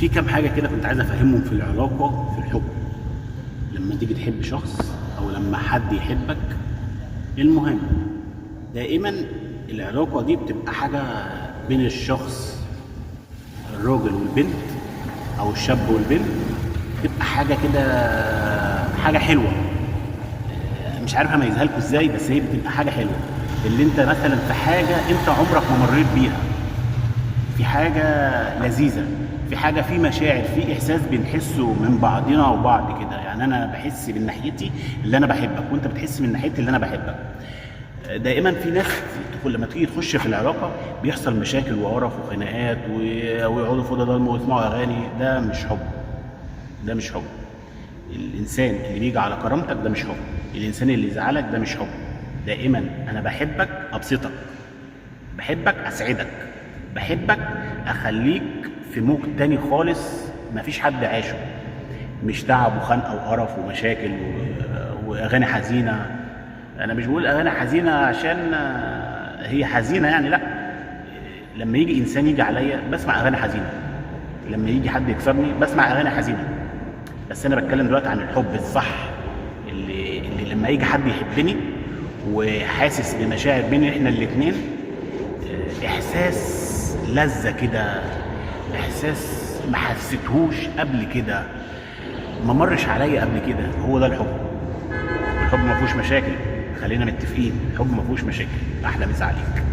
في كام حاجة كده كنت عايز افهمهم في العلاقة في الحب. لما تيجي تحب شخص او لما حد يحبك، المهم دائما العلاقة دي بتبقى حاجة بين الشخص الراجل والبنت او الشاب والبنت، بتبقى حاجة كده، حاجة حلوة. مش عارف اميزها لكم ازاي، بس هي بتبقى حاجة حلوة. اللي انت مثلا في حاجة انت عمرك ما مريت بيها، في حاجة لذيذة، في حاجة، في مشاعر، في احساس بنحسه من بعضنا وبعض كده. يعني انا بحس من ناحيتي اللي انا بحبك، وانت بتحس من ناحيتي اللي انا بحبك. دائما في ناس تدخل لما تيجي تخش في العلاقة بيحصل مشاكل وقرف وخناقات ويقعدوا في اوضة ضلمة ويسمعوا اغاني. ده مش حب، ده مش حب. الانسان اللي بيجي على كرامتك ده مش حب، الانسان اللي يزعلك ده مش حب. دائما انا بحبك ابسطك، بحبك اسعدك، بحبك اخليك في موج تاني خالص مفيش حد عاشه، مش تعب وخنقه وقرف ومشاكل واغاني حزينة. انا مش بقول اغاني حزينة عشان هي حزينة يعني، لا. لما يجي انسان يجي عليا بسمع اغاني حزينة، لما يجي حد يكسرني بسمع اغاني حزينة. بس انا بتكلم دلوقتي عن الحب الصح، اللي لما يجي حد يحبني وحاسس بمشاعر بين احنا الاتنين، احساس لذة كده، احساس ما حسيتهوش قبل كده، ما مرش عليا قبل كده. هو ده الحب. الحب ما فيهوش مشاكل، خلينا متفقين، الحب ما فيهوش مشاكل. احلى مسا عليك.